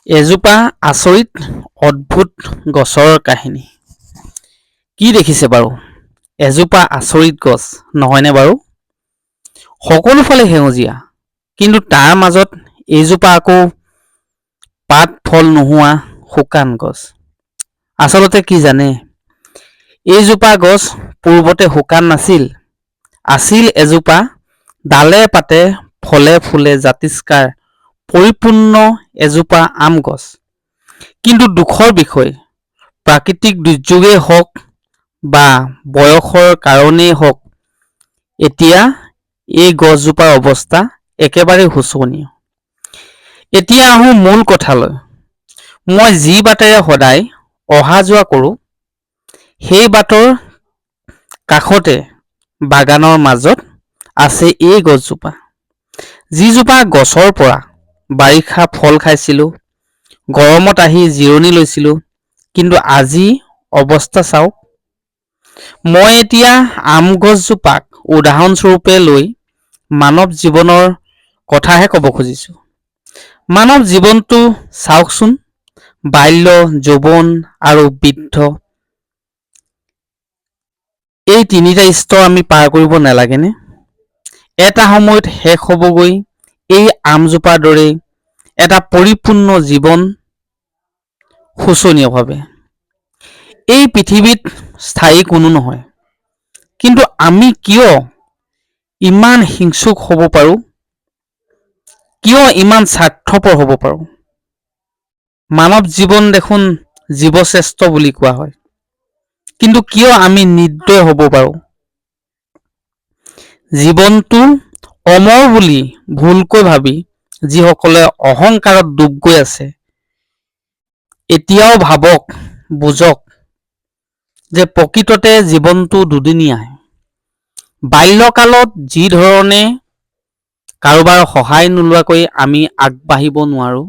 এজোপা আচৰিত অদ্ভুত গছৰ কাহিনী। কি দেখিছে বাৰু? এজোপা আচৰিত গছ নহয়নে বাৰু? সকলোফালে সেউজীয়া, কিন্তু তাৰ মাজত এইজোপা আকৌ পাত ফল নোহোৱা শুকান গছ। আচলতে কি জানে, এইজোপা গছ পূৰ্বতে শুকান নাছিল। আছিল এজোপা ডালে পাতে ফলে ফুলে জাতিষ্কাৰ পৰিপূৰ্ণ এজোপা আম গছ। কিন্তু দুখৰ বিষয়, প্ৰাকৃতিক দুৰ্যোগেই হওক বা বয়সৰ কাৰণেই হওক, এতিয়া এই গছজোপাৰ অৱস্থা একেবাৰে শোচনীয়। এতিয়া আহোঁ মূল কথালৈ। মই যি বাটেৰে সদায় অহা যোৱা কৰোঁ, সেই বাটৰ কাষতে বাগানৰ মাজত আছে এই গছজোপা। যিজোপা গছৰ পৰা বাৰিষা ফল খাইছিলোঁ, গৰমত আহি জিৰণি লৈছিলোঁ। কিন্তু আজি অৱস্থা চাওক। মই এতিয়া আম গছজোপাক উদাহৰণস্বৰূপে লৈ মানৱ জীৱনৰ কথাহে ক'ব খুজিছোঁ। মানৱ জীৱনটো চাওকচোন, বাল্য, যৌৱন আৰু বৃদ্ধ, এই তিনিটা স্তৰ আমি পাৰ কৰিব নালাগেনে? এটা সময়ত শেষ হ'বগৈ এই আমজোপাৰ দৰেই এটা পৰিপূৰ্ণ জীৱন শোচনীয়ভাৱে। এই পৃথিৱীত স্থায়ী কোনো নহয়, কিন্তু আমি কিয় ইমান হিংসুক হ'ব পাৰোঁ? কিয় ইমান স্বাৰ্থপৰ হ'ব পাৰোঁ? মানৱ জীৱন দেখোন জীৱশ্ৰেষ্ঠ বুলি কোৱা হয়, কিন্তু কিয় আমি নিৰ্দয় হ'ব পাৰোঁ? জীৱনটো অমৰ বুলি ভুলকৈ ভাবি যিসকলে অহংকাৰত ডুব গৈ আছে, এতিয়াও ভাবক, বুজক যে প্ৰকৃততে জীৱনটো দুদিনীয়াহে। বাল্যকালত যি ধৰণে কাৰোবাৰ সহায় নোলোৱাকৈ আমি আগবাঢ়িব নোৱাৰোঁ,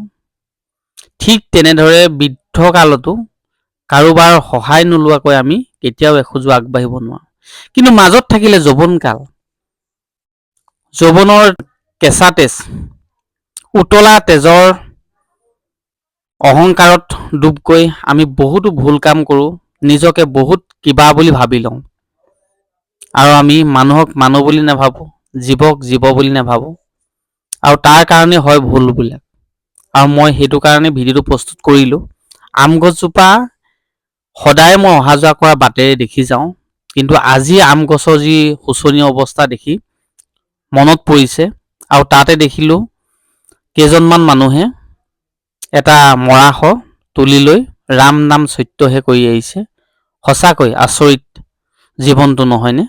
ঠিক তেনেদৰে বৃদ্ধ কালতো কাৰোবাৰ সহায় নোলোৱাকৈ আমি কেতিয়াও এখোজো আগবাঢ়িব নোৱাৰোঁ। কিন্তু মাজত থাকিলে যৌৱনকাল। যৌৱনৰ কেঁচা তেজ, উতলা তেজৰ অহংকাৰত ডুব গৈ আমি বহুতো ভুল কাম কৰোঁ, নিজকে বহুত কিবা বুলি ভাবি লওঁ আৰু আমি মানুহক মানুহ বুলি নাভাবোঁ, জীৱক জীৱ বুলি নাভাবোঁ আৰু তাৰ কাৰণে হয় ভুলবিলাক। আৰু মই সেইটো কাৰণে ভিডিঅ'টো প্ৰস্তুত কৰিলোঁ। আম গছজোপা সদায় মই অহা যোৱা কৰা বাটেৰে দেখি যাওঁ, কিন্তু আজি আম গছৰ যি শোচনীয় অৱস্থা দেখি মনত পৰিছে। আৰু তাতে দেখিলোঁ কেইজনমান মানুহে এটা মৰাশ তুলি লৈ ৰাম নাম সত্যহে কৰি আহিছে। সঁচাকৈ আচৰিত জীৱনটো, নহয়নে?